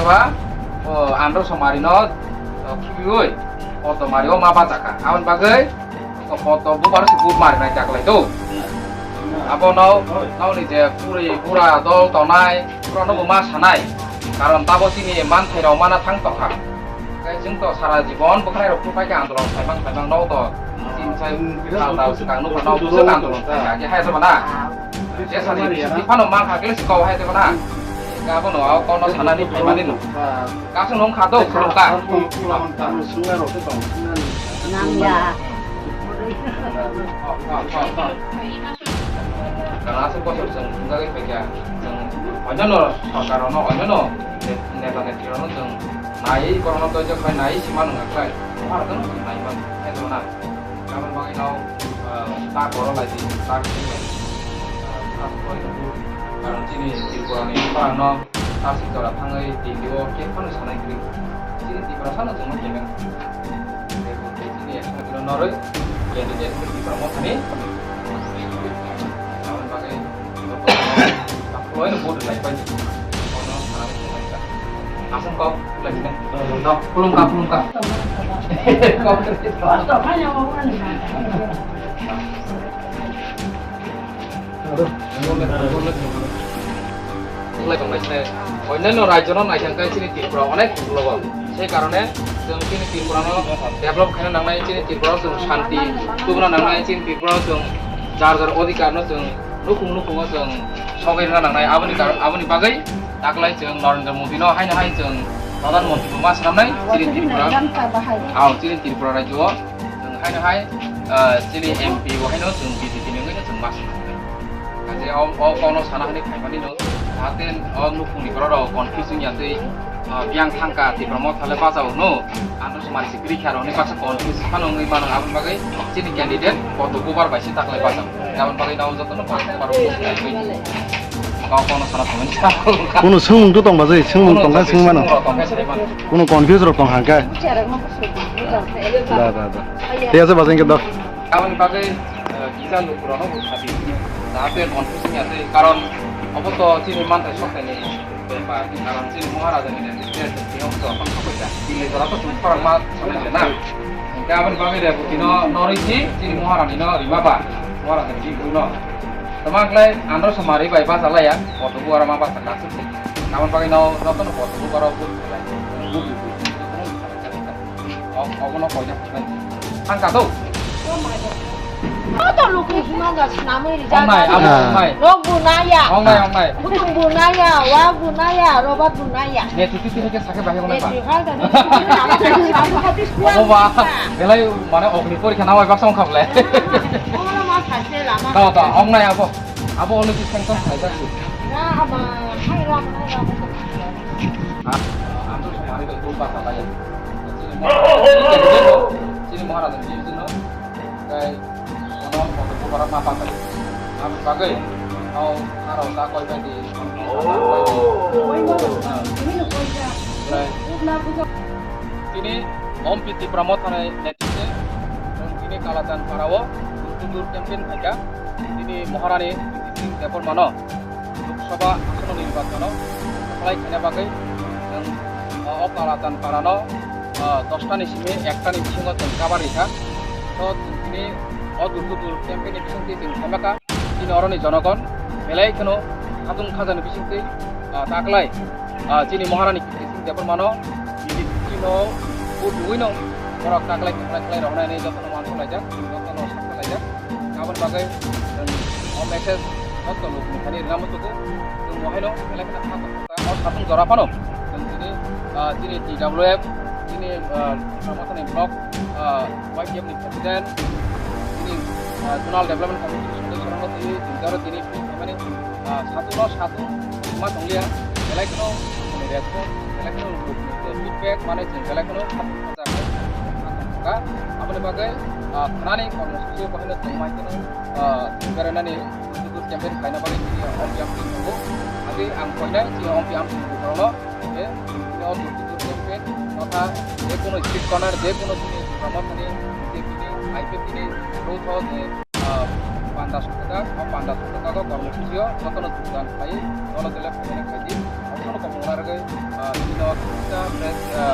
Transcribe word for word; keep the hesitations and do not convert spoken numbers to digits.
Ba, o, andro somari no, o, khibiwi, poto mari o ma bachakha. Aboni bagwi, o, poto bubar se bub mari nai taklai do. Abo no, nokni je puri, bura, dol tonai, pura no bo ma sanai. Karon tabo chini manthai rok mana thang tokha. Kai chwng to sara jibon bwkhwnai rok phuru paikha andolon khaimang khaimang no to. Tin sai sal dal swkang nukha no bwswk andolon khaikha, khe hai to na. Jesani bisi phano ma kha kle sikau hai tebo na. Abono au kono sanani phaimani no. Kasung nung kha do khulum ka. Nang ya. Kana se bosor jeng jagwi phaikha. Jeng onyono sorkar no onyono neta netri no jeng nai borok no to jeng nai sima nung khlai. Mar to nai man. Hai to na. Aboni bagwi no, ah, tak oro lai di, tak se lai di. Ah, tak koi no bu, karon chini Tripura ni bupharang no tak se jora thangwi Delhi o khe phano sanai kwrwi. Chini Tripura sano chwngno kemeng. Chini ekshon kilo noroi, candidate khe Tripura mothani. Aboni bagwi Asam kau, lagi nih. Kau, kulung kau, kulung kau. Onno rajyo no naisang kai chini Tripura onek global. Sei karone chwng chini Tripura no develop khaina nangnai, chini Tripura chwng shanti tubuna nangnai, chini Tripura chwng jar jar odhikar no chwng nukhung nukhungo chwng sogwi rwna nangnai. Aboni kar-, aboni bagwi taklai chwng Narendra Modi no haino hai chwng Pradhan Mantri bo ma swnamnai chini Tripura. Aw, chini Tripura rajyo o chwng haino hai, ah, chini M P bo haino chwng B J P ni wngwi no chwng ma swnamnai. Kaje o, o kono sana hwnwi phaimani no, jahate o nukhungni borok rok confuse wngya tei, ah, biyang thangka Tipra Motha le bachao no, ano se mansi kwrwi kha rok ni baksa confuse phano wngwi mano, aboni bagwi chini candidate koto bubar bai se taklai bachao. Aboni bagwi no joto no koto bubar rok kok kono sana phaimani. Kuno swngmung to tong ba jai, swngmung tong kha swngwi mano. Kuno confuse rok tong kha khe. Da, da, da. Tei ase bajai khe do. Aboni bagwi, eh, kisa lukurokno bo sabi, jahate confuse wngya tei, karon obo to chini manthai sokthai ni bepar, karon chini Maharajani netrite chwng tini omo to phano sabai da, tini jora to chwng khorang ma sanai le na. Hingke aboni bagwi Reboti no norwi si chini Maharani no rima ba, Maharajani bini bwrwi no. Tamo khlai andro somari bai bacha laiya, koto buara ma bacha nasuk si. Aboni bagwi no joto no koto buaro buji lai. Buji buji. Obono koina phaimani. Thangka do. Koto lukni himanga swnamwi rijak. Ongnai, abo Ah. ongnai. Rok bo naya. Ongnai, ongnai. Kutung bo naya, wa bo naya, robat bo naya. Ne tuti tini ke sakhe bahai ongnai ba. Obo ba, belai mane ogni porikha na bai baksa ongkha ble. Obono ma saste lama. Do, do, ongnai abo. Abo only si sanction khaijak si. Na, ama, hai ram, hai ram. Ang to somari bai kul basa lai. Chini Maharaj, chini Maharaj ni chini no. Kai ono koto ko bara ma pa kai. Ang bagai. Au haro ta koi bai di. Tini Ompi Tipra Motha ni netrite tini Kalachan Parao door to door campaign khaika. Tini Maharani Singh Debbarmano Lok Sabha asono nirbachano apply khaina bagwi chwng, o, o Kalachan Parano, o, dosta ni simi ekta ni bisingo chwng kabar rikha. To chwng tini o door to door campaign ni bisingtwi chwng khaimaka. Chini oroni jonogon belai kheno khatung khajani bisingtwi, o, taklai, o, chini Maharani Singh Debbarmano B J P no vote rwino borok taklai taklai khlai roknani jotono uansuk laijak, jotono sakha laijak. Aboni bagwi chwng o message joto lukni thani rwna muchungo. Chwng bo haino belai kheno kha tongkha. O satung jora phano chwng chini, ah, chini T W F, chini, ah, Mothani block, ah, Y T F ni president, chini, ah, zonal development committee ni sodosyo rokno twiwi chwng jora tini tini phaimani, ah, satung no satung ma tonglia, belai kheno response, belai kheno lukni feedback mane chwng belai kheno kha tongkha. Aboni bagwi, ah, khanani kormosuchi bo haino tongmai kheno, ah, beranani campaign khaina bagwi chini Ompi Amsing tongo. Adi ang koinai chini Ompi Amsing bukhorokno je chini o door to door campaign totha je kono street corner, je kono chini Tipra Mothani B J P ni I P F T ni brouh tho je, ah, panda songkha, o panda songkha o kormosuchi o jotono jogdan khlai, dole dole khaina khaidi, jotono kopong narwgwi, ah, chini o Friends, uh,